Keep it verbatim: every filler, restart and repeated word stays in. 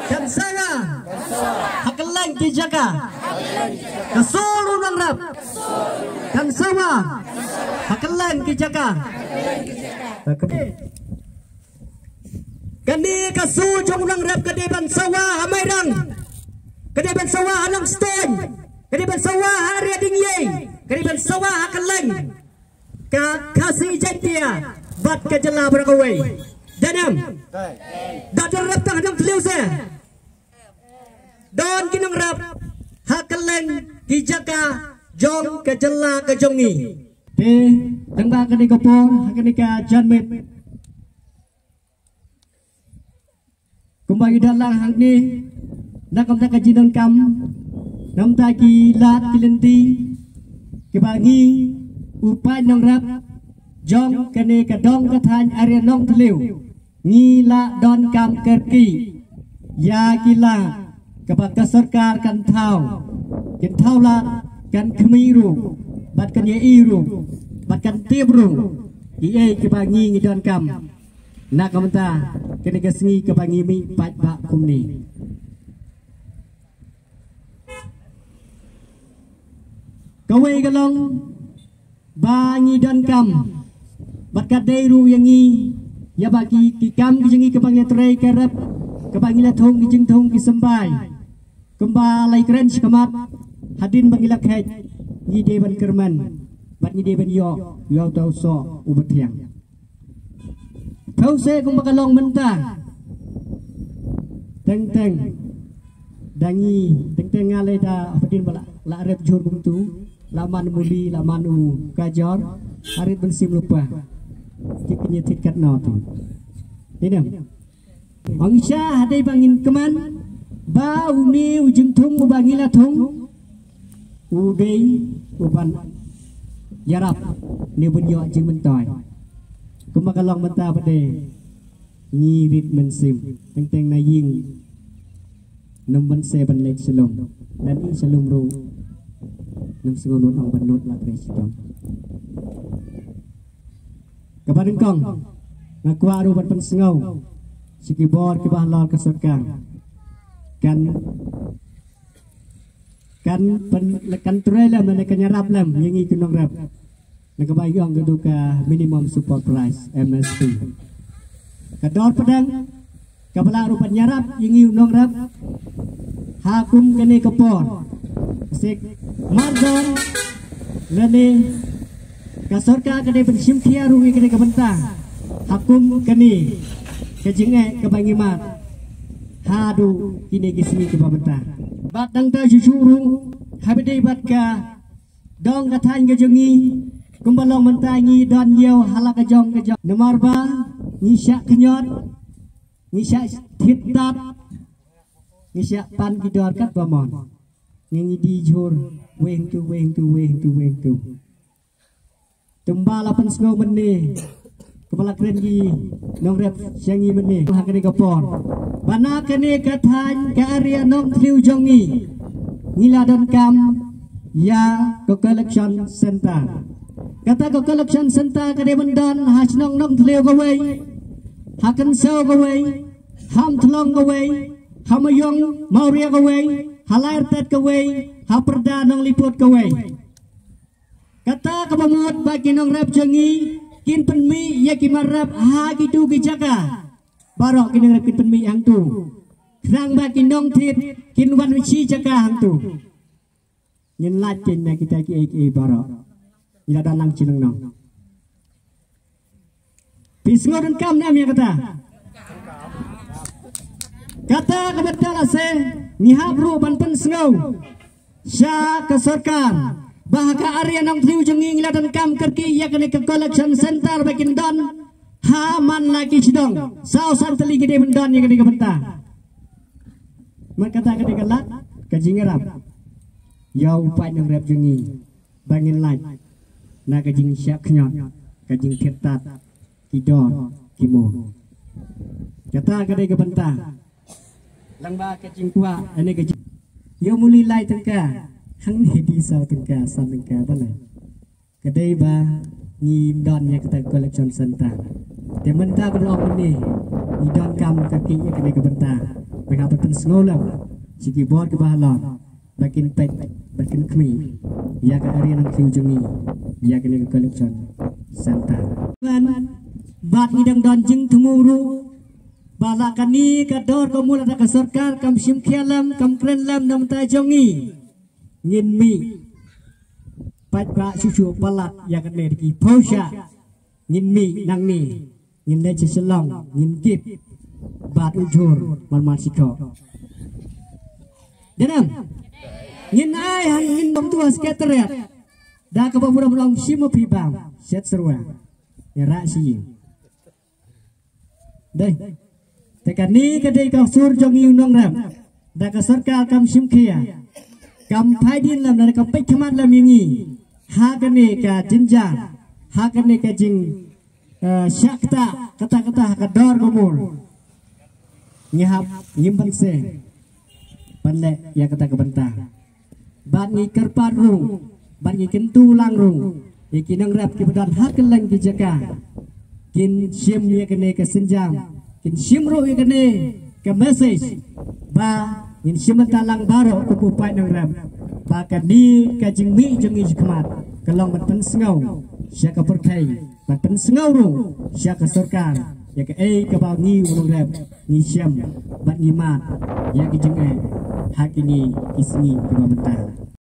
Kan sawa ha kylleng ki jaka. Ka sur u nongrep kan sawa ha kylleng ki jaka. Kane ka sur jong u nongrep ka dei ban sawa ha Mairang, ka dei ban sawa ha Nongstoiñ, ka dei ban sawa ha Ri Dieng, ka dei ban sawa ha kylleng ka Khasi Jaiñtia bad ka jylla baroh kawei. Dei ne em? Da don rep tang ha Nongthliew se. Don ki nongrep ha kylleng ki jaka jong ka jylla ka jong ngi. Te tang ba kane ka por ha kane ka janmiet kumba ngi don lang hangne, na ka bynta ka jingdonkam, na ka bynta ki lad ki lynti kiba ngi u paid nongrep jong kane ka dong ka thaiñ area Nongthliew ngi la donkam kyrkieh ïa ki lad kaba ka sorkar kan thaw, kan thaw lad, kan khmih ruh bad kan ïohi ruh bad kan tip ruh ïa kiba ngi ngi donkam. Na ka bynta kane ka sngi kaba ngi mih paidbah kumne. Kawei ka long ba ngi donkam bad ka dei ruh ïa ngi, ïa ba ki, ki kam ki jong ngi kaba ngi la trei ka rep, kaba ngi la thung ki jingthung ki symbai, kumba la ïakren shakhmat, hadien ba ngi la kheit ngi dei ban kyrmen bad ngi dei ban ïoh ïa uta u soh uba thiang. Phew se kumba ka long mynta. Teng teng da ngi, teng teng nga lei da hadien ba la, la rep jhur kumtu, la man muli, la man u kajor, arit ban sim lypa. Ki kñia thit katno tu. Dei ne em? Ong sha hadei ba ngin kmen ba une u jingthung uba ngi la thung u dei uban ïarap ne ban ïoh jingmyntoi. Kumba ka long mynta pat de ngi rit mynsiem, teng teng na ïing nym ban se ban leit shalom, ban ïing shalom ruh nym sngew nud ong ban nud la trei shitom. Kaba nyngkong nga kwah ruh ban pynsngew sha ki bor kiba halor ka sorkar. Kan, kan pyn, kan trei lem ne kan ïarap lem ïa ngi ki nongrep. Na kaba ïong ka dei ka minimum support price, M S P. Ka dor pdeng kaba lah ruh ban ïarap ïa ngi u nongrep ha kum kane ka por. Sik mardor lane ka sorkar ka dei ban shim khia ruh ïa kane ka bynta ha kum kane ka jingeh kaba ngi mad haduh kine ki sngi kiba mynta. Bad nangta shuh shuh ruh haba dei bad ka dong ka thaiñ ka jong ngi, kumba long mynta ngi don ïew ha la ka jong ka jong. Namar ba ngi shah kñiot, ngi shah thied tad, ngi shah pan ki dor katba mon. Ngi, ngi die jhur weng tu, weng tu, weng tu, weng tu. Te kumba la pynsngew mynne, kumba la kren ki nongrep sha ngi mynne ha kane ka por ba na kane ka thaiñ ka area Nongthliew jong ngi, ngi la donkam ïa ka collection center. Kata ka collection center ka dei ban don ha shnong Nongthliew kawei, ha Kynsaw kawei, ha Umthlong kawei, ha Maïong Mawria kawei, ha Laitrtet kawei, ha Pyrda Nongliput kawei. Kata kaba mut ba ki nongrep jong ngi kin pynmih ïa ki mar rep ha kitu ki jaka. Baroh ki nongrep kin pynmih hangtu. Khnang ba ki nongthied kin wan shi jaka hangtu. Ngin lait kein na kita kiei kiei baroh. Ngi la dang lang shnong nong. Phi sngew donkam ne em ïa kata? Kata kaba donkam lehse ngi hap ruh ban pynsngew sha ka sorkar ba ha ka area Nongthliew jong ngi ngi la donkam kyrkieh ïa kane ka collection center ba kin don ha man la ki shnong. Saw san tylli ki dei ban don ïa kane ka bynta. Namar kata ka dei ka lad ka jingïarap ïa u paid nongrep jong ngi. Ba ngin lait na ka jingshah kñiot, ka jingthied tad ki dor ki mur. Kata ka dei ka bynta. Lang ba ka jingkwah, ane ka jing, ïa u muli lai tyngka, hangne dei saw tyngka, san tyngka, ba la. Ka dei ba ngim don ïa kata collection center. Te mynta ka long mynne. ngi donkam ka ki ïa kane ka bynta. Ba nga pynsngew lem sha ki bor kiba halor ba kin peit, ba kin khmih ïa ka area nongkhiew jong ngi ïa kane ka collection center. Bad ngi dang don jingthmu ruh ba la kane ka dor ka mul da ka sorkar kam shim khia lem, kam kren lem na bynta jong ngi. Ngin mih pat ba shu shu palat ïa kane da ki phew shah. Ngin mih nangne, ngin leit sha Shillong, ngin kit bad u jhur man man shikho. Janam, ngin ai han ngin dong tu ha sekretariat. Da kaba burom long shim u phi bam shet serwa. Ïa ra shi. Dei. Te kane ka dei ka sur jong ngi u nongrep. Da ka sorkar kam shim khia, kam phai dien lem, da kam peit khmat lem ïa ngi ha kane ka jingjia, ha kane ka jing, eh, shah kata kata kata ha ka dor ka mul. Ngi hap ngim ban se ban leh ïa kata ka bynta. Bad ngi kyrpad ruh, bad ngi kyntu lang ruh ïa ki nongrep kiba don ha kylleng ki jaka, kin shim ïa kane ka sienjam, kin shim ruh ïa kane ka message. Ba ngin shim bynta lang baroh kum u paid nongrep ba kane ka jingmih jong ngi shakhmat ka long ban pynsngew sha ka pyrthei, ban pynsngew ruh sha ka sorkar ïa kaei kaba ngi u nongrep ngi shem bad ngi mad ïa ki jingeh ha kine ki sngi kiba mynta.